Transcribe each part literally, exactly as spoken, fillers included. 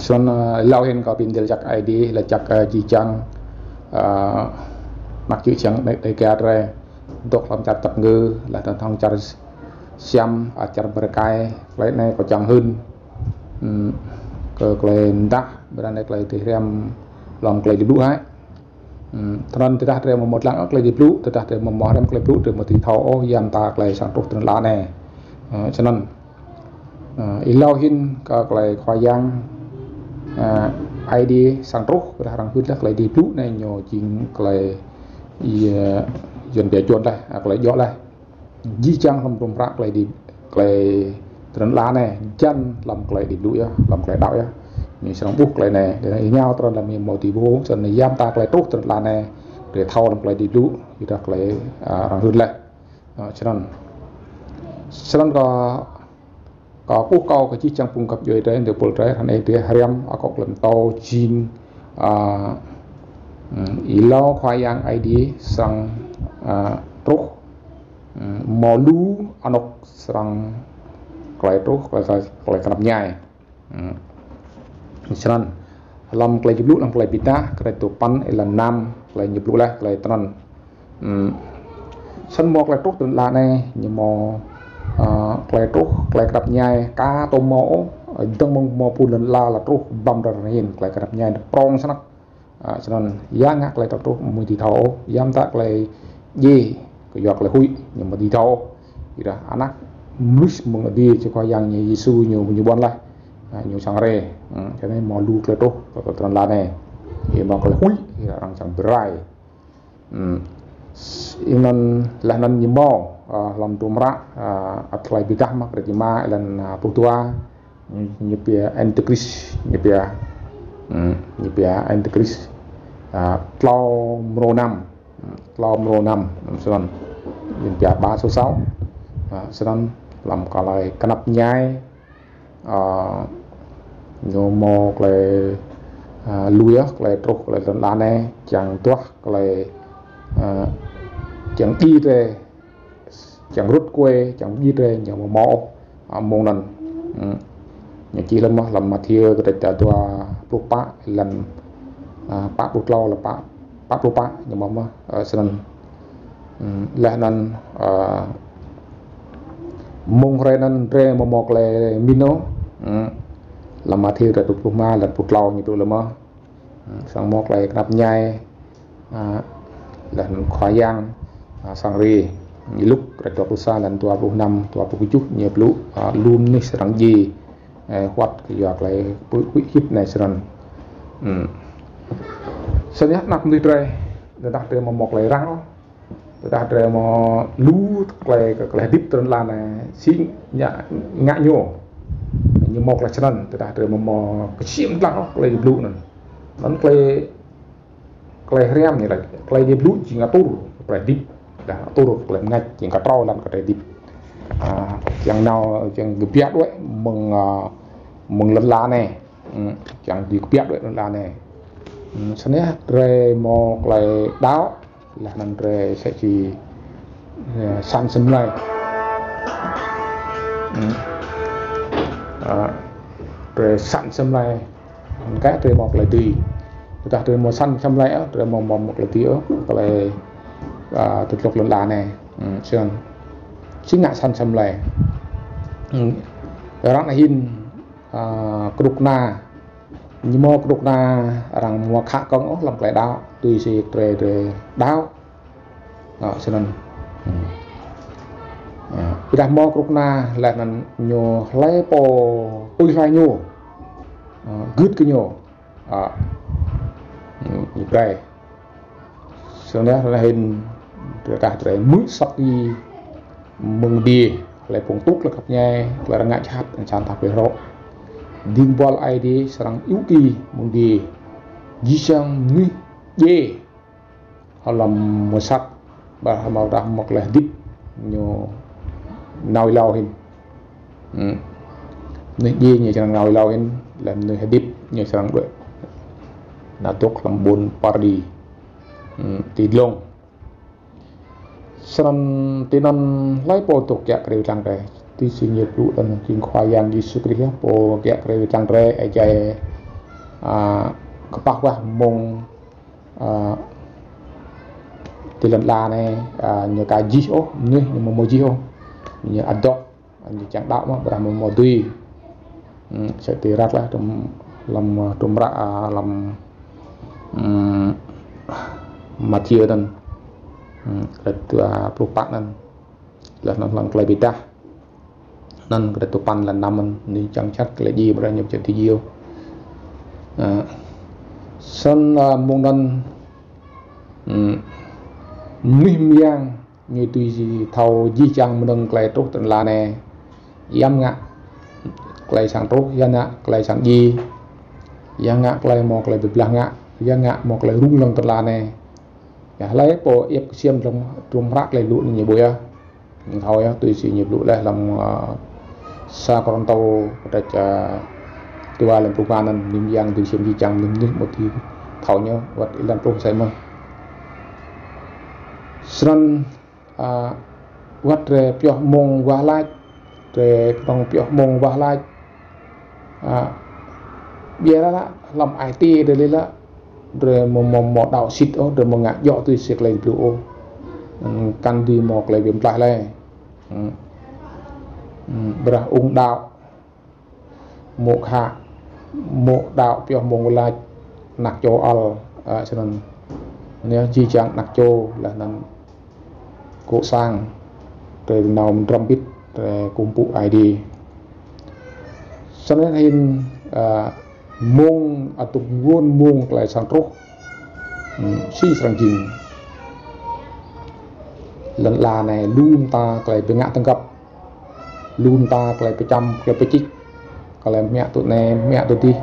Snăn, ơ, êlâo hĭn kâo bi mdêl jăk Aê Diê, lač jăk, ơ, jih jang, ơ, anak čư̆ čhiăng Đê-, Đêga drei, dôk hlăm čar Dap Kngư, leh anăn hŏng čar Siam, ơ, čar Mrâo Kai, klei anei kâo čiăng hưn, hm, kơ klei mdah, ƀiădah anei klei dưi hriăm hlăm klei blŭ hĕ. Hmm, snăn tơdah drei amâo mâo dlăng ôh klei blŭ, tơdah drei amâo mâo hriăm klei blŭ, drei amâo dưi thâo ôh ya mta klei sang truh ti lăn ala anei. Ơ, snăn. Ơ, êlâo hĭn kơ klei Khua Yang, ơ, Aê Diê sang truh, tơdah arăng hưn leh klei blŭ anei ñu jing klei, ơ, yuăn pia čuôn leh, ơ, klei djŏ leh. Jih jang hlăm hdruôm hră klei ti, klei ti lăn ala anei, jing hlăm klei blŭ yơh, hlăm klei đăo yơh. Ñu srăng ƀuh klei anei, êngao tơdah hlăm ñu amâo dưi ƀuh, snăn ya mta klei truh ti lăn ala anei, drei thâo hlăm klei blŭ, ƀiădah klei, ơ, arăng hưn leh. Ơ, snăn. Snăn kâo, kâo kkuh kâo kơ jih jang phung găp djuê drei, tơpul drei, hră anei drei hriăm, akŏ klei mtô jing, ơ, hmm, êlâo Khua Yang Aê Diê srăng, ơ, truh, hmm, mâo lu anôk srăng klei truh, klei, klei, klei knap mñai. Hmm. Snăn, hlăm klei blŭ, hlăm klei bi êdah, kdrêč dua păn êlan năm, klei ñu blŭ leh, klei tinăn. Hmm. Snăn mâo klei truh ti lăn ala anei, ñu mâo, ơ, klei truh, klei knap mñai, ka tuôm mâo ôh, dơ̆ng mơ̆ng mâo phŭn lăn ala leh truh, ƀăm dơ̆ng hĭn, klei knap mñai, prŏng snăk. Ơ, snăn, ya ngă klei truh amâo dưi thâo ôh, ya mta klei djiê, kyua klei huĭ, ñu amâo dưi thâo ôh. Ƀiădah anak mnuih mơ̆ng adiê, Khua Yang ñu Yêsu ñu, ñu ƀuăn leh, ơ, ñu srăng hriê. Hmm, snăn mâo lu klei truh, ti lăn ala anei. Ơ, mâo klei huĭ, ơ, arăng srăng bi rai. Hmm. Snăn leh anăn ñu mâo, ơ, hlăm hdruôm hră, ơ, Klei Bi Êdah mơh, kdrêč êma êlan, ơ, pluh dua, ñu pia Antikrist, ñu pia, hmm, ñu pia Antikrist, ơ, tlâo mrô năm, hmm, tlâo mrô năm, hmm, snăn, ñu pia ba số sáu, ơ, snăn, hlăm klei knap mñai, ơ, ñu mâo klei, ơ, lui, ơ, klei truh, klei ti lăn ala anei, čiăng duah klei, ơ, čiăng djiê drei, čiăng rŭt kuê, čiăng djiê drei, ñu amâo mâo, ơ, mơ̆ng anăn. Hmm. Ñu čih leh mơh hlăm Mathiơ, kdrêč dua pluh pă, êlan, ơ, pă pluh tlâo, leh pă, pă pluh pă, ñu mâo mơh, ơ, snăn. Hmm, leh anăn, ơ, mơ̆ng hruê anăn drei amâo mâo klei mĭn ôh. Hmm. Hlăm Mathiơ kdrêč dua pluh êma, êlan pluh tlâo ñu blŭ leh mơh. Hmm, srăng mâo klei knap mñai, ơ, leh anăn Khua Yang, ơ, srăng hriê. Luk kdrêč dua pluh sa, êlan dua pluh năm, dua pluh kjuh ñu blŭ, ơ, lu mnuih srăng djiê, ơ, huăt kyua klei huĭ, huĭ hyưt anei snăn. Hmm. Snăn yơh anak mnuih drei, tơdah drei amâo mâo klei răng ôh, tơdah drei amâo lu klei, klei hdĭp ti lăn ala anei, si ngă, ngă ñu. Ñu mâo klei snăn, tơdah drei amâo mâo ksiêm dlăng ôh klei blŭ anăn. Anăn klei, klei hriăm ñu lač, klei drei blŭ jing atur klei hdĭp, dah atur klei mngač, jing ktrâo hlăm klei hdĭp. Ơ, čiăng nao, čiăng kbiă đuĕ mơ̆ng, ơ, mơ̆ng lăn ala anei. Hmm, čiăng dưi kbiă đuĕ lăn ala anei. Hmm, snăn yơh drei mâo klei đăo, leh anăn drei msĕ si, ơ, săn asei mlei. Hmm. Ơ, drei săn asei mlei. Kơ drei mâo klei dưi. Tơdah drei amâo săn asei mlei ôh, drei amâo mâo, mâo klei dưi ôh, klei, ơ, ti dlông lăn ala anei. Hmm, snăn. Si ngă săn asei mlei. Hmm. Arăng hĭn, ơ, knŭk kna. Ñu mâo knŭk kna arăng amâo khă kŏng ôh hlăm klei đăo, tui si drei, drei đăo. Ơ, snăn. Hmm. Ơ, ƀiădah mâo knŭk kna leh anăn ñu hlei pô tui hlue ñu. Ơ, gưt kơ ñu. Ơ, hmm, ñu brei. Snăn yơh hĭn, tơdah drei hmư̆ asăp ih mơ̆ng adiê, hlei phung tŭ klei knap mñai, klei arăng ngă jhat, anăn săn tah pei hrŏ. Dĭng buăl Aê Diê srăng yŭ ki mơ̆ng djiê. Jih jang mnuih djiê hlăm msat, ƀiădah mâo dah mâo klei hdĭp ñu nao êlâo hĭn. Hmm. Mnuih djiê ñu srăng nao êlâo hĭn, leh mnuih hdĭp ñu srăng đuĕ nao dôk hlăm ƀuôn Paradi. Hmm. Ti dlông. Snăn tinăn hlei pô dôk kiă kriê dlăng drei. Tui si ñu blŭ anăn jing Khua Yang Yêsu Krist yơh, pô kiă kriê dlăng drei, êjai, a, kpah wah mơ̆ng, a, ti lăn ala anei, a, ñu ka jih ôh, mnuih ñu amâo mâo jih ôh. Ñu adôk, ñu čiăng đăo mơh, ƀiădah amâo mâo dưi. Hmm, sa ti răk lah, tum, hlăm, tum răk, a, hlăm, hmm, Mathiơ anăn. Hmm, kdrêč dua pluh pă anăn. Leh anăn hlăm klei bi êdah. Anăn kdrêč dua păn leh năm anăn, ñu čiăng čăt klei djiê ƀiădah ñu čiăng ti djiêu. A, snăn, a, mơ̆ng anăn, hmm, mnuih myang ñu tui si thâo jih jang mnơ̆ng klei truh ti lăn ala anei. Ya ngă klei srăng truh, ya ngă klei srăng djiê. Ya ngă klei mâo klei bi blah ngă, ya ngă mâo klei rŭng lŏ ti lăn ala anei. Ya hlei pô iêp ksiêm hlăm tum răk klei blŭ anăn ñu ƀuh yơh. Ñu thâo yơh, tui si ñu blŭ leh hlăm, a, sa Kôrantô kdrêč, a, dua leh pluh pă anăn, mnuih myang dưi ksiêm jih jang mnơ̆ng mnuih mâo ti thâo ñu, wăt êlan pluh sa mơh. Snăn, a, wăt drei pioh mông wah lač, drei knŏng pioh mông wah lač. A, ƀiădah hlăm ai tiê drei lĕ, drei amâo, amâo, amâo đăo sĭt ôh, drei amâo ngă djŏ tui si klei blŭ ôh. Hmm, kăn dưi mâo klei bi mtlaih lei. Hmm. Hmm, ƀiădah ung đăo mô̆ khă, mô̆ đăo pioh mông wah lač, anak čô ăl, a, snăn. Anei jih jang anak čô leh anăn gŏ sang, drei nao mdrăm mbĭt, drei kkuh mpŭ Aê Diê. Snăn hĭn, a, mông atŭk guôn mông klei srăng truh, hmm, si srăng jing. Lăn ala anei lu mta klei bi ngă tơngăp. Lu mta klei bi čăm, klei bi čĭk, klei mă tŭ anei, mă tŭ dih.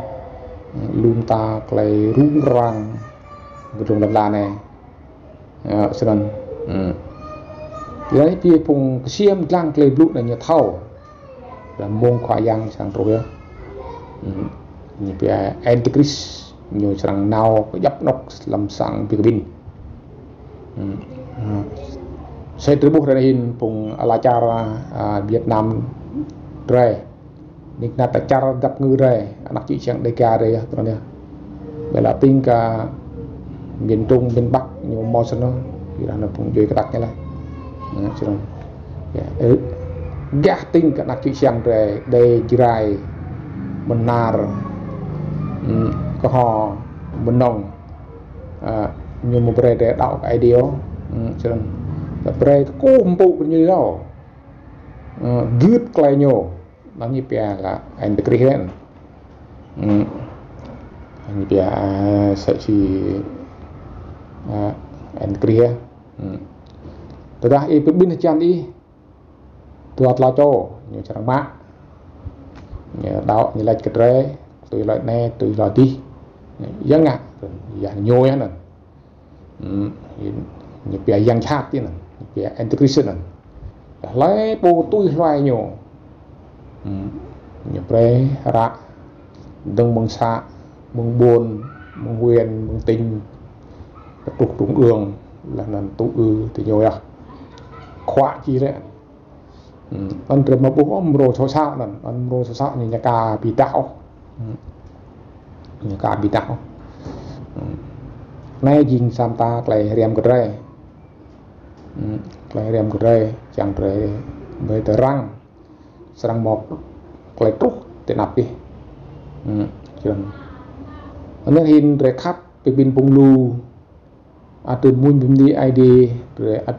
Lu mta klei rŭng răng kơ dlông lăn ala anei. Ya, snăn. Hmm. Hlei pô phung ksiêm dlăng klei blŭ anăn ñu thâo. Leh mông Khua Yang srăng truh yơh. Hmm. Ñu pia Antikrist. Ñu srăng nao kjăp anôk hlăm sang bi kƀĭn. Hmm. Hmm. Sa drei ƀuh drei hĭn phung ala čar, a, Việt Nam drei. Nik nat ala čar dăp ngư drei, anak čư̆ čhiăng Đêga drei yơh, tinăn yơh. Ƀiădah tĭng kơ miền Trung, miền Bắc, ñu mâo snăn, ƀiădah anăn phung djuê kdăk ñu leh. Hmm, snăn. Ya, ơ, gah tĭng kơ anak čư̆ čhiăng drei, Êđê, Jrai, Bahnar, hmm, Kơho, Mnông. A, ñu amâo brei drei đăo kơ Aê Diê ôh. Hmm, snăn. Kơ brei kkuh mpŭ kơ ñu ôh. Hmm, gưt klei ñu. Anăn ñu pia leh Antikrist anăn. Hmm. Anăn ñu pia, a, sa čô, a, Antikrist. Hmm. Tơdah ih bi kƀĭn hjăn ih, dua tlâo čô, ñu srăng mă. Ñu đăo, ñu lač kơ drei, tui hlue anei, tui hlue dih. Ya ngă, ya ñu ya anăn. Hmm, ñu pia yang jhat ti anăn, ñu pia Antikrist anăn. Hlei pô tui hlue ñu. Hmm, ñu brei hră, dơ̆ng mơ̆ng să, mơ̆ng ƀuôn, mơ̆ng huyện, mơ̆ng tỉnh, truh trung ương, leh anăn tŭ ư ti ñu yơh. Khua čih leh. Hmm, anăn drei amâo ƀuh ôh mrô soh sat anăn, anăn mrô soh sat ñu ka bi êdah ôh. Hmm. Ñu ka bi êdah ôh. Hmm. Anei jing sa mta klei hriăm kơ drei. Hmm. Klei hriăm kơ drei, čiăng drei, brei drei răng. Srăng mâo klei truh ti anăp ih. Hmm. Čiăng. Anăn hĭn drei khăp bi kƀĭn phung lu. Ăt drei mmuñ bi mni Aê Diê, drei ăt,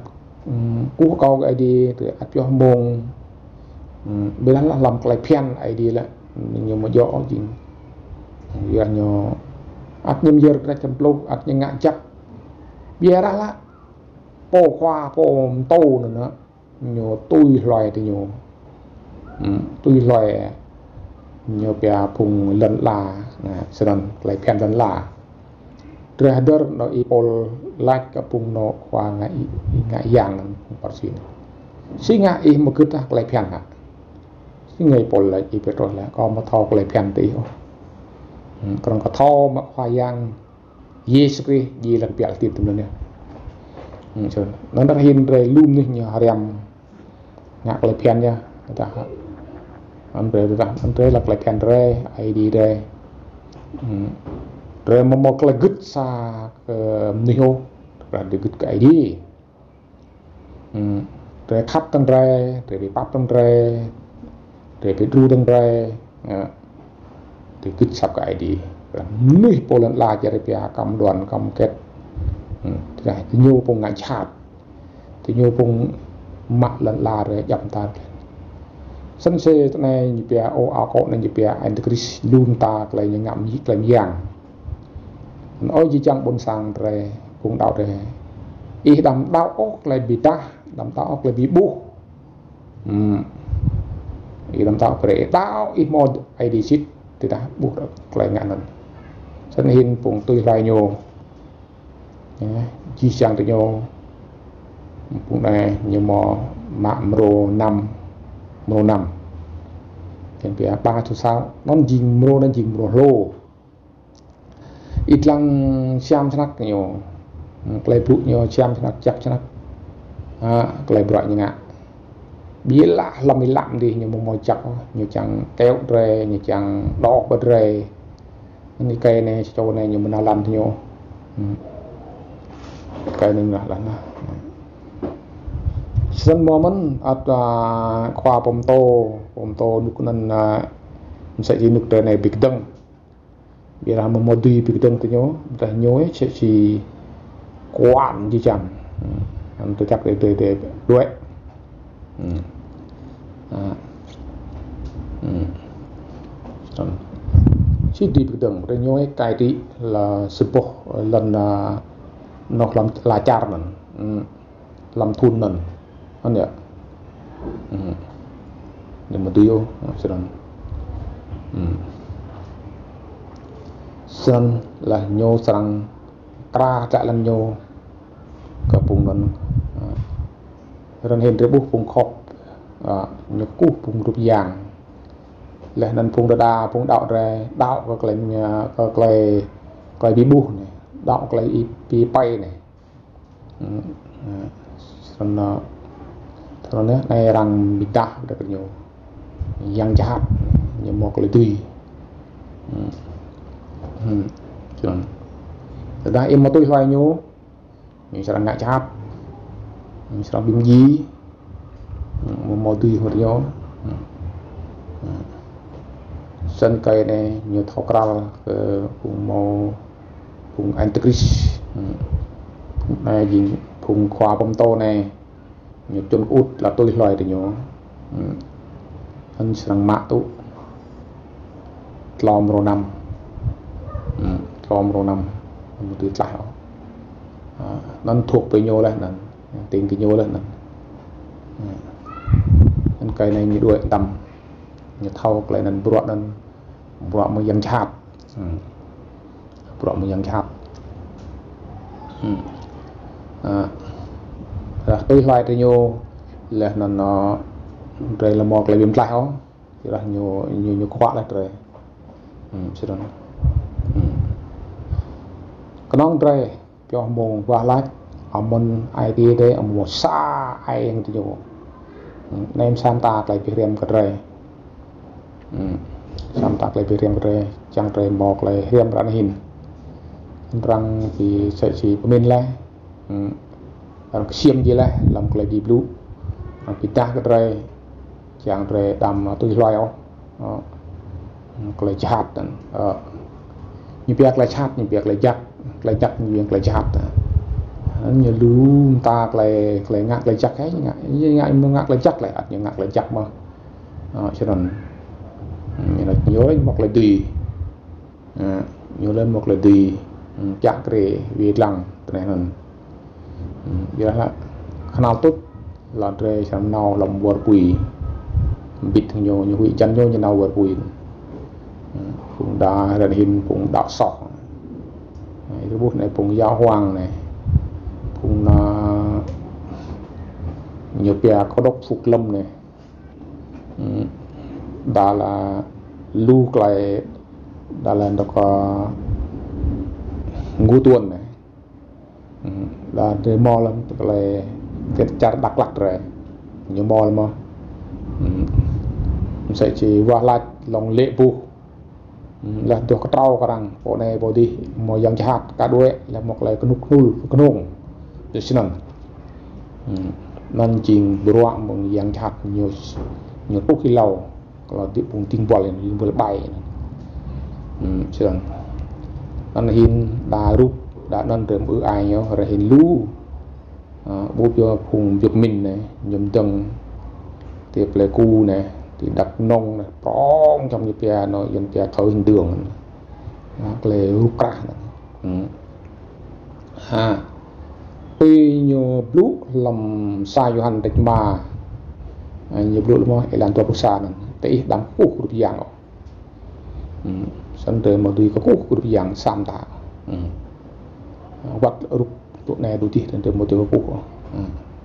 mm, kkuh akâo kơ Aê Diê, drei ăt pioh mông, mm, ƀiădah hlăm klei bhiăn Aê Diê lĕ, ñu amâo djŏ ôh jing. Ya ñu ăt ñu myơr kdrêč hlăm pluh, ăt ñu ngă jăk. Ƀiădah lĕ, pô khua, pô mtô anăn, ñu tui hlue ti ñu. Hmm, tui hlue ñu pia phung lăn ala, nah, snăn klei bhiăn lăn ala. Drei hdơr nao Y-Pôl lač kơ phung nao khua ngă, ngă yang anăn phung Pharisi. Si ngă ih mgưt ah klei bhiăn hă? Si ngă Y-Pôl lač Y-Pêtrôs lač, kâo amâo thâo klei bhiăn ti ih ôh. Hmm, knŏng kâo thâo mă Khua Yang Yêsu Krist jing lăn kbiă hdĭp ti mlan yơh. Hmm, snăn. Anăn dah hĭn drei lu mnuih ñu hriăm ngă klei bhiăn yơh. Tơdah, anăn drei, tơdah, anăn drei lač klei bhiăn drei, Aê Diê drei. Hmm. Drei amâo mâo klei gưt sa kơ mnuih ôh, tơdah drei gưt kơ Aê Diê. Hmm. Drei khăp hdơ̆ng drei, drei bi pap hdơ̆ng drei, drei bi đru hdơ̆ng drei, ya. Drei gưt asăp kơ Aê Diê. Mnuih pô lăn ala čar pia căm đoán, căm ghét. Hmm. Tơdah diñu phung ngă jhat. Diñu phung mă lăn ala drei djăp mta. Snăn si tinei ñu pia ô ao kŏ anei ñu pia antikrist lu mta klei ñu ngă mjik klei myang. Ơ jih jang ƀuôn sang drei, phung đăo drei. Ih đăm đăo ôh klei bi êdah, đăm đăo ôh klei bi ƀuh. Hmm. Ih đăm đăo klei, đăo ih mâo Aê Diê sĭt, tơdah ƀuh klei ngă anăn. Snăn hĭn phung tui hluê ñu. Ya, jih jang diñu. Phung anei ñu mâo mă mrô năm, mrô năm. Čiăng pia ba thŭn sa, anăn jing mrô, anăn jing mrô hlô. Ih dlăng siam snăk ñu. Klei blŭ ñu siam snăk, jăk snăk. Ha, klei bruă ñu ngă. Bi lah hlăm êlam dih ñu amâo mâo jăk, ñu čiăng keo drei, ñu čiăng đŏk kơ drei. Anei êkei anei, čô anei ñu mnah lăn diñu. Hmm. Êkei anei mnah lăn. Snăn mâo mơh ăt, a, khua pô mtô, pô mtô ênuk anăn, a, msĕ si ênuk drei anei bi kdơ̆ng. Ƀiădah amâo mâo dưi bi kdơ̆ng diñu, ƀiădah ñu msĕ si kuan jih jang. Hmm. Anăn tơdah drei, drei, drei đuĕ. Hmm. A. Hmm. Snăn. Si dưi bi kdơ̆ng, ƀiădah ñu cai trị leh sa boh lăn, a, anôk hlăm ala čar anăn. Hmm. Hlăm thŭn anăn. Anăn ya. Hmm. Ñu amâo dưi ôh, snăn. Hmm. Snăn leh ñu srăng kra tlă lăn ñu kơ phung anăn. Snăn hĭn drei ƀuh phung khŏp, a, ñu kkuh phung rup yang. Leh anăn phung đa đa, phung đăo drei, đăo kơ klei, kơ klei, klei bi ƀuh anei, đăo klei êpei anei. Hmm, hmm. Snăn, snăn anei arăng bi êdah kơ ñu. Yang jhat, ñu mâo klei dưi. Hmm. Hmm. Snăn. Tơdah ih amâo tui hluê ñu, ñu srăng ngă jhat. Ñu srăng bi mdjiê. Hmm, amâo mâo dưi hŏng ñu. Hmm. Hmm. Snăn êkei anei ñu thâo kral kơ phung mâo phung antikrist. Hmm. Phung anei jing phung khua pô mtô anei. Ñu čŭn kơŭt leh tui hluê diñu. Hmm. Anăn srăng mă tŭ tlâo mrô năm. Hmm. Tlâo mrô năm. Amâo dưi tlaih ôh. A, anăn thuộc về ñu leh anăn. Tĭng kơ ñu leh anăn. Hmm. Anăn êkei anei ñu đuĕ mtam. Ñu thâo klei anăn bruă anăn. Bruă mơ̆ng yang jhat. Hmm. Bruă mơ̆ng yang jhat. Hmm. A, leh tui hluê diñu, leh anăn, a, drei amâo mâo klei bi mtlaih ôh, ƀiădah ñu, ñu, ñu khuă leh drei. Hmm, snăn. Hmm. Knŏng drei, pioh mông wah lač, amâo ai tiê drei, amâo sa ai yang diñu. Hmm, anei msĕ mta klei bi hriăm kơ drei. Hmm. Msĕ mta klei bi hriăm kơ drei, čiăng drei mâo klei hriăm ară anei hĭn. Arăng bi msĕ si pơmĭn leh. Hmm. Arăng ksiêm jih leh, hlăm klei bi blŭ. Arăng bi êdah kơ drei, čiăng drei đăm tui hluê ôh. Ơ. Hmm, klei jhat anăn. Ơ. Ñu pia klei jhat, ñu pia klei jăk. Klei jăk ñu pia klei jhat. Anăn ñu lu mta klei, klei ngă klei jăk hĕ, ñu ngă, ñu ngă, ñu ngă klei jăk leh, ăt ñu ngă klei jăk mơh. Ơ, snăn. Hmm, ñu lač ñu mâo klei dưi. Ơ, ñu leh mâo klei dưi. Hmm, čăk krê, wĭt dlăng, tinei anăn. Hmm, ƀiădah leh, knhal tuč, leh drei srăng nao hlăm war pui. Mbĭt ñu, ñu huĭ hjăn ñu, ñu nao war pui. Phung đa răn hin phung đăo soh. Ih ƀuh anei phung giáo hoàng anei. Phung nao ñu pia Cơ Đốc Phục Lâm anei. Đa lač lu klei, đa lač dôk, ơ, ngũ tuần anei. Đa drei mâo leh klei, klei čar Dak Lak drei. Ñu mâo leh mơh. Msĕ si wah lač lŏ lĕ buh. Leh dôk ktrâo kơ arăng, pô anei pô dih, mâo yang jhat, ka đuĕ, leh mâo klei knŭk knŭl, knŭng. Ti snăn. Anăn jing bruă mơ̆ng yang jhat ñu, ñu tuh êlâo. Klei dih phung dĭng buăl, dĭng buăl ƀai. Snăn. Anăn hin đa rup, đa anăn drei ư ai ñu, rei hin lu. Ơ, ƀuh pia phung Việt Minh anei, ñu mdơ̆ng ti Pleiku anei, ti Đắk Nông anei, prŏng čăm ñu pia, ñu pia thờ hình tượng anei. Ơ, klei rup krah anei. Ơ. Tui ñu blŭ hlăm sa Yôhan dăč ma. Ơ, ñu blŭ leh mơh êlan dua pluh sa anăn. Ti ih đăm kkuh rup yang ôh. Snăn drei mâo dưi kkuh rup yang sa mta. Wăt rup tŭ anei tŭ dih drei mâo dưi kkuh.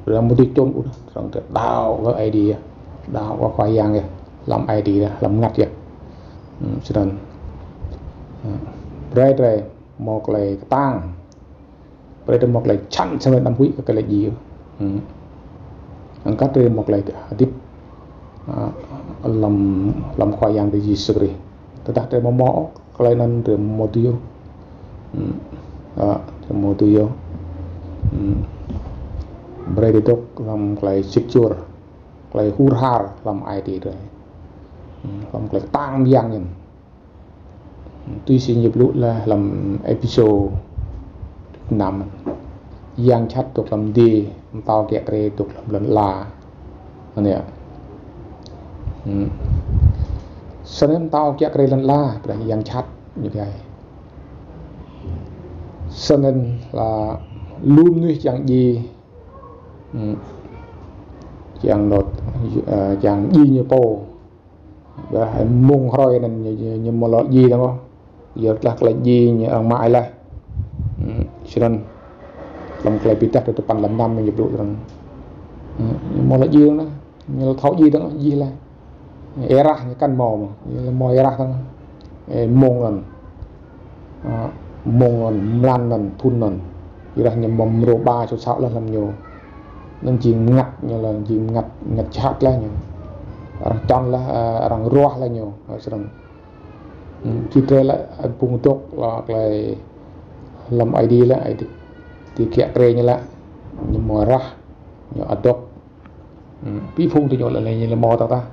Drei mâo dưi čŭn ôh, snăn drei đăo kơ Aê Diê, đăo kơ Khua Yang yơh, hlăm Aê Diê yơh, hlăm mngăt yơh. Snăn. Brei drei mâo klei ktang. Brei drei mâo klei čhăn, snăn đăm huĭ kơ klei djiê. Anăn kăt drei mâo klei hdĭp, ơ, hlăm, hlăm Khua Yang drei Yêsu Krist. Tơdah drei amâo mâo klei anăn drei amâo dưi ôh. Ơ, drei amâo dưi ôh. Brei drei dôk hlăm klei sĭt suôr, klei hur har hlăm ai tiê drei. Hlăm klei ktang myang anăn. Tui si ñu blŭ leh hlăm Êphêsô năm. Yang jhat dôk hlăm adiê, mtao kiă kriê dôk hlăm lăn ala. Anei. Snăn mtao kiă kriê lăn ala, brei yang jhat ñu gai. Snăn lač lu mnuih čiăng djiê, čiăng nao, ơ, čiăng djiê ñu pô. Ƀiădah mông hrơi anăn ñu, ñu, ñu amâo lŏ djiê dơ̆ng ôh. Yơh tlah klei djiê ñu arăng mă leh. Snăn. Hlăm klei bi êdah dua pluh păn hlăm năm ñu blŭ snăn. Ñu amâo lŏ djiê dơ̆ng. Ñu lŏ thâo djiê dơ̆ng, djiê leh. Êrah ñu kăn mâo mơh. Ñu lŏ mâo êrah dơ̆ng. Ơ, mông anăn. Ơ, mông anăn, mlan anăn, thŭn anăn. Êrah ñu mâo mrô ba čô sŏ leh hlăm ñu. Anăn jing mngăt ñu leh, jing mngăt, mngăt jhat leh ñu. Arăng čŏng leh, ơ, arăng ruah leh ñu. Ơ, snăn. Ti drei leh, ơ, phung dôk leh klei hlăm Aê Diê leh, Aê Diê, ti kiă kriê ñu leh. Ñu mâo êrah, ñu adôk. Bi phung ti ñu leh ñu leh mâo tah tah.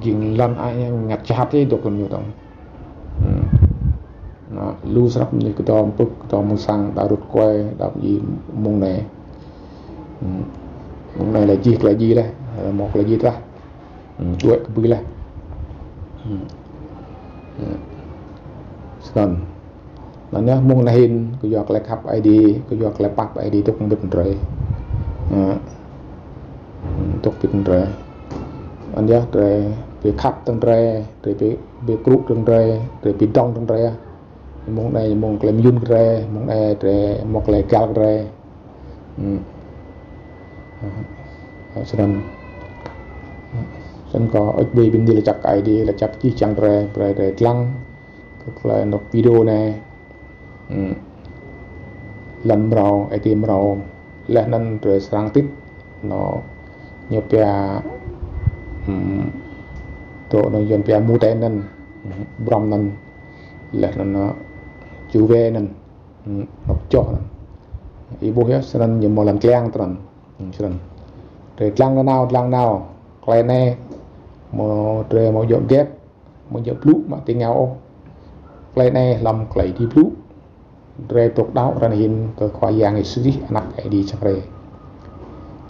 Jing lăn ai ñu mngăt jhat ti dôk ñu tang. Nao, lu snăk ñu kơ dŏ mpŭk, kơ dŏ msang, đa rŭt kuai, đa djiê mông anei. Mông anei leh jih klei djiê leh, mâo klei djiê tah. Đuĕ kbưi leh. Snăn. Anăn yơh mông anei hĭn, kyua klei khăp Aê Diê, kyua klei pap Aê Diê dôk mbĭt drei. Dôk mbĭt drei. Anăn yơh drei bi khăp dơ̆ng drei, drei bi, bi krŭ dơ̆ng drei, drei bi dŏng dơ̆ng drei. Mông anei, mông klei myun drei, mông anei drei mâo klei găl drei. Snăn. Snăn kâo ăt bi bi mni lač jăk Aê Diê, lač jăk jih jang drei, brei drei dlăng kơ klei anôk video anei. Lăn mrâo, Aê Diê mrâo, leh anăn drei srăng tĭt, nao, ñu pia, dôk nao yuăn pia mù tay anăn, brăm anăn, leh anăn nao, čuê anăn. Anôk čoh anăn. Ih ƀuh yơh, snăn ñu mâo lăn kliăng trăn. Snăn. Drei dlăng nanao, dlăng nao. Klei anei, mâo drei amâo djŏ gĕp, amâo djŏ blŭ mă ti êngao ôh. Klei anei hlăm klei Aê Diê blŭ. Drei dôk đăo ară anei hĭn kơ Khua Yang Yêsu Krist Anak Aê Diê čăk rei.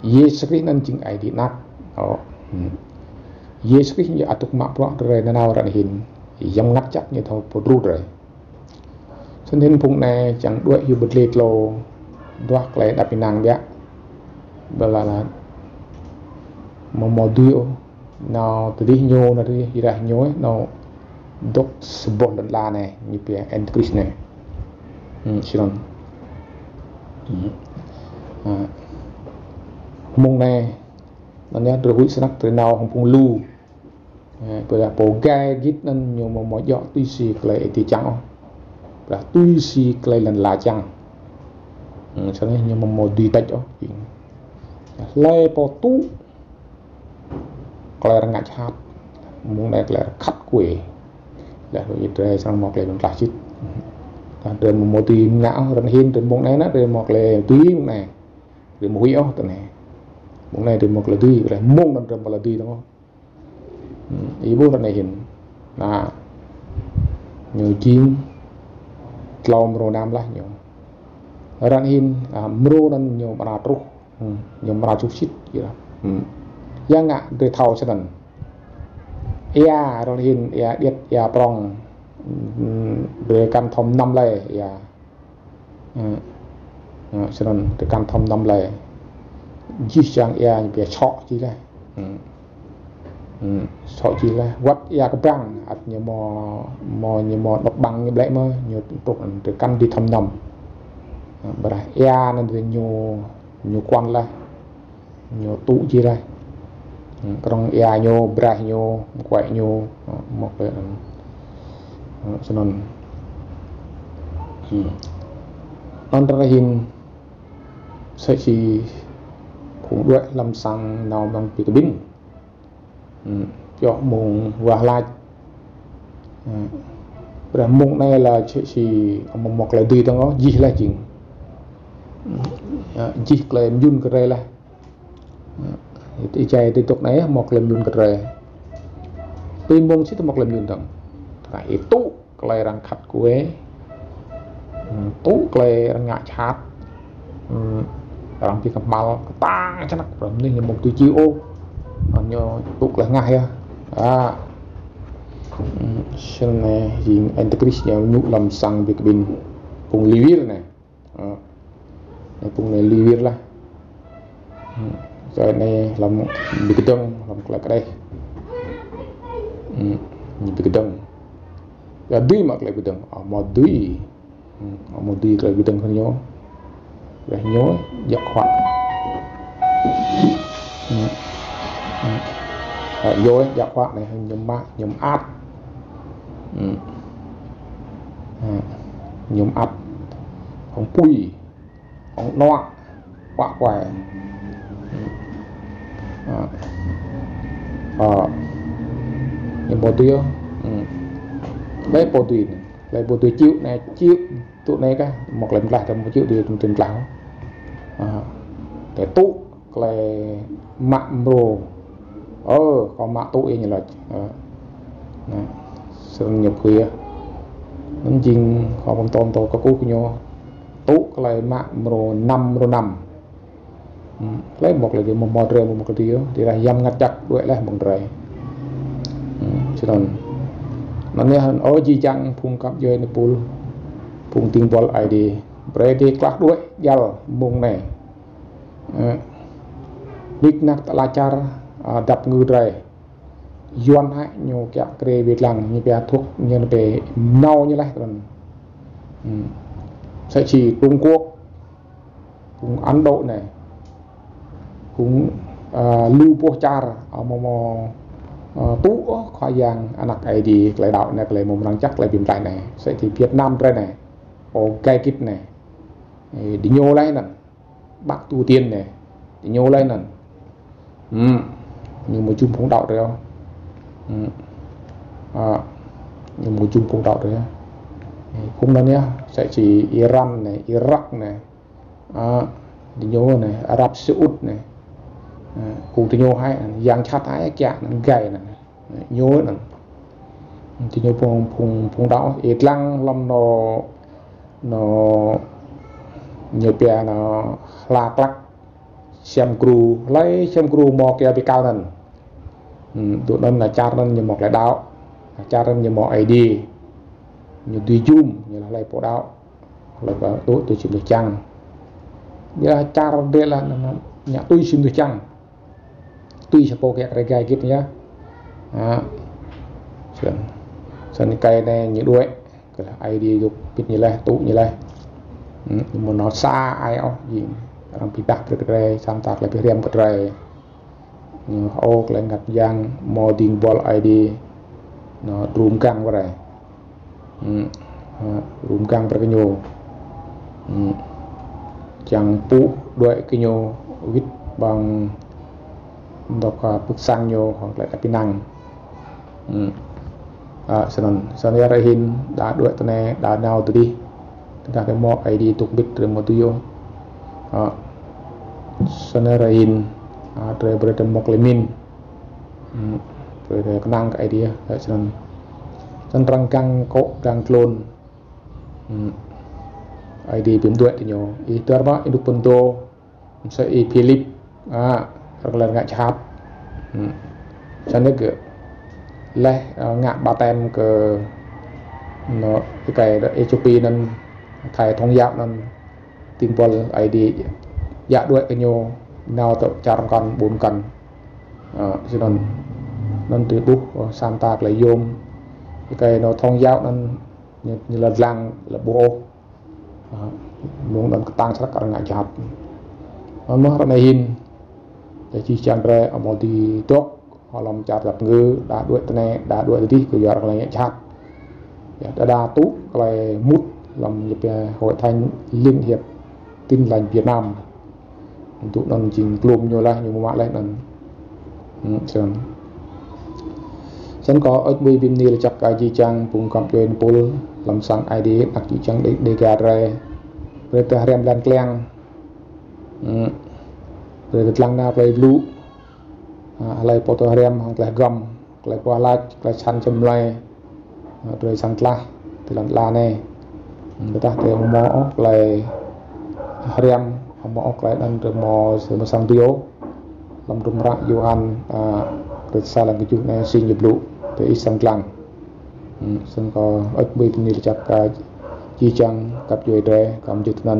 Yêsu Krist anăn jing Aê Diê Anak. Ơ. Yêsu Krist ñu ăt dôk mă bruă drei nanao ară anei hĭn. Yang Mngăt Jăk ñu thâo pô đru drei. Snăn hĭn phung anei čiăng đuĕ hiu bơdlê tlô, duah klei êđăp ênang biă. Ƀiădah lač amâo mâo dưi ôh, nao tơdih ñu, nao tơdih êrah ñu, nao dôk sa boh lăn ala anei, ñu pia Antichrist anei. Hmm, snăn. Hmm. Ha. Mông anei, anăn yơh, drei huĭ snăk, drei nao hŏng phung lu. Ha, ƀiădah pô gai gĭt anăn ñu amâo mâo djŏ tui si klei Aê Diê čiăng ôh. Ƀiădah tui si klei lăn ala čiăng. Hmm, snăn ñu amâo mâo dưi têč ôh. Hlei pô tŭ klei arăng ngă jhat, mông anei klei arăng khăt kuê. Leh lu ih drei srăng mâo klei bi mtlaih sĭt. Tơdah drei amâo mâo dưi ngă ôh, arăng hĭn drei mông anei nă, drei mâo klei dưi mông anei. Drei amâo huĭ ôh tơ anei. Mông anei drei mâo klei dưi, klei mông anăn drei mâo klei dưi dơ̆ng ôh. Hmm, ih ƀuh arăng hĭn. Nă, ñu jing tlâo mrô năm leh ñu. Arăng hĭn, a, mrô anăn ñu mra truh. Hmm, ñu mra truh sĭt, ya. Hmm. Ya ngă drei thâo snăn. Êa, arăng hĭn, êa điêt, êa prŏng. Hmm, drei kăn thâo mnăm lei, ya. Hmm. Hmm, snăn, drei kăn thâo mnăm lei. Jih jang êa ñu pia sŏ jih leh. Hmm. Hmm, sŏ jih leh. Wăt êa kbăng, ăt ñu mâo, mâo, ñu mâo anôk ƀăng ñu blĕ mơh, ñu truh, drei kăn dưi thâo mnăm. Hmm, ƀiădah êa anăn drei ñu, ñu kuăn leh. Ñu tŭ jih leh. Hmm, krŏng êa ñu, braih ñu, mkuĕ ñu, hmm, mâo klei, hmm, snăn. Hmm. Anăn arăng hĭn msĕ si phung đuĕ hlăm sang nao mơ̆ng bi kƀĭn. Hmm, pioh mông wah lač. Hmm. Ƀiădah mông anei lač msĕ si amâo mâo klei dưi dơ̆ng ôh, jih leh jing. Hmm. Ya, jih klei myun kơ drei leh. Hmm. Êjai ti dôk anei mâo klei myun kơ drei. Tui mông sĭt mâo klei myun dơ̆ng. Tơdah ih tŭ klei arăng khăt kuê, hmm, tŭ klei arăng ngă jhat, hmm, arăng bi kmhal, ktang snăk, ƀiădah mnuih ñu amâo tui čiu ôh. Ñu tŭ klei hngah yơh. A. Hmm, snăn anei jing Antichrist ñu ñu hlăm sang bi kƀĭn phung Lêwi anei. Ơ. Anei phung anei Lêwi lah. Hmm. Čar anei hlăm bi kdơ̆ng, hlăm klei kđeh. Hmm. Ñu bi kdơ̆ng. Ya dưi mă klei bi kdơ̆ng. Amâo dưi. Hmm. Amâo dưi klei bi kdơ̆ng kơ ñu. Leh ñu jăk huă. Hmm. Hmm. Leh ñu jăk huă anei ñu mă, ñu mơak. Hmm. Hmm. Ñu mơak. Hŏng pui. Hŏng nuă, kuă kuai. Hmm. Ơ. Ơ. Ñu amâo dưi. Hmm. Hlei pô dưi anei. Hlei pô dưi čiu anei, čiu tŭ anei kah, mâo klei mtlaih, tơ mâo čiu dưi tŭ mtlaih. Ơ. Tơ tŭ klei mă mrô. Ơ, kâo mă tŭ ih ñu lač. Ơ. Nă. Snăn ñu pui. Anăn jing kâo pơm tôm tơ kơ kkuh kơ ñu. Tŭ klei mă mrô năm, mrô năm. Hmm, hlei mâo klei dưi, mâo mâo drei, mâo mâo klei dưi, ti rah Yang Mngăt Jăk đuĕ leh mơ̆ng drei. Hmm, snăn. Anăn yơh, ơ jih jang phung găp djuê êpul, phung dĭng buăl Aê Diê. Brei drei klah đuĕ djăl mông anei. Hmm. Nik nak tơlơi čar, a, dăp ngư drei. Yuăn hĕ ñu kiă kriê bi dlăng, ñu pia thuốc, ñu pia nao ñu leh trơn. Hmm. Msĕ si Trung Quốc, phung Ấn Độ anei, phung, ơ, lu boh čar, ơ, amâo mâo, ơ, tŭ ôh Khua Yang anak Aê Diê, klei đăo anei, klei mâo mrang jăk, klei bi mtlaih anei. Msĕ si Việt Nam drei anei, pô gai gĭt anei. Ê, diñu leh anăn. Bắc Triều Tiên anei, diñu leh anăn. Hmm. Ñu amâo jum phung đăo drei. Hmm. A, ñu amâo jum phung đăo drei. Ê, phung anăn yơh, msĕ si Iran anei, Irak anei. A, diñu anei, Arab Saudi anei. A, phung diñu hĕ, yang jhat hĕ kiă anăn gai anăn. Ñu anăn. Diñu phung, phung, phung đăo, ih dlăng hlăm anôk, anôk ñu pia anôk hla klăk, siam gru, hlei siam gru mâo kyâo bi kal anăn. Hmm, tui anăn leh čar anăn ñu mâo klei đăo, čar anăn ñu mâo Aê Diê, ñu dưi jum, ñu leh hlei pô đăo. Hlei pô tŭ tui si mnuih čiăng. Ya čar drei leh anăn ngă tui si mnuih čiăng. Tui si pô kiă kriê gai gĭt yơh. Ha. Snăn. Snăn êkei anei ñu đuĕ, kơ Aê Diê dôk mbĭt ñu leh, tŭ ñu leh. Hmm, ñu amâo nao sa ai ôh, jing arăng bi êdah brei kơ drei, sa mta klei bi hriăm kơ drei. Ñu hơô klei mngăt myang mâo dĭng buăl Aê Diê, ñu đru mgang brei. Hmm, ha, đru mgang brei kơ ñu. Hmm. Čiăng pŭ đuĕ kơ ñu wĭt ƀăng dôk, a, pưk sang ñu hŏng klei êđăp ênang. Hmm. A, snăn, snăn ară anei hĭn, đa đuĕ tinei, đa nao ti dih. Tơdah drei mâo Aê Diê dôk mbĭt drei amâo dưi ôh. A, snăn ară anei hĭn, a, drei brei drei mâo klei mĭn. Hmm. Brei drei knang kơ Aê Diê, a, snăn. Snăn arăng gang kŏ, gang tlôn. Hmm. Aê Diê bi mđuĕ ti ñu. Ih dơr mă, ih dôk pơdô, msĕ Y-Philip, a, arăng lĕ ngă jhat. Hmm. Snăn yơh gơ̆ leh, a, ngă baptem kơ, ñu, êkei Êthiôpi anăn, thầy thông giáo anăn, dĭng buăl Aê Diê djă đuĕ kơ ñu, nao tơ čar mkăn, ƀuôn mkăn. A, snăn. Anăn drei ƀuh, ơ, sa mta klei yuôm. Êkei ñu thông giáo anăn, ñu, ñu lŏ dlăng, lŏ ƀuh ôh. A, mơ̆ng anăn ktang snăk arăng ngă jhat. Anăn mơh ară anei hĭn, ya jih jang drei amâo dưi dôk hlăm čar dăp ngơ, đa đuĕ tinei, đa đuĕ ti dih kyua arăng lĕ ngă jhat. Ya, đa đa tŭ klei mŭt hlăm ñu pia Hội Thánh Liên Hiệp Tin Lành Việt Nam. Tŭ anăn jing kluôm ñu leh, ñu mă leh anăn. Hmm, snăn. Snăn kâo ăt ƀuh bi mni lač jăk kơ jih jang phung găp djuê êpul hlăm sang Aê Diê, anak jih jang Đê-, Đêga drei. Brei drei hriăm lăn kliăng. Hmm. Brei drei dlăng nao klei blŭ. A, hlei pô tơ hriăm hŏng klei hgăm, klei pô lač, klei săn čăm mlei. A, drei săng tlaih, ti lăn ala anei. Hmm, tơdah drei amâo mâo ôh klei hriăm, amâo mâo ôh klei anăn drei amâo srăng dưi ôh. Hlăm hdruôm hră Yôhan, a, kdrêč sa hlăm kjuh anei si ñu blŭ, drei ih srăng dlăng. Hmm, snăn kâo ăt ƀuh bi mni lač jăk kơ jih jang găp djuê drei, kăm jih tinăn.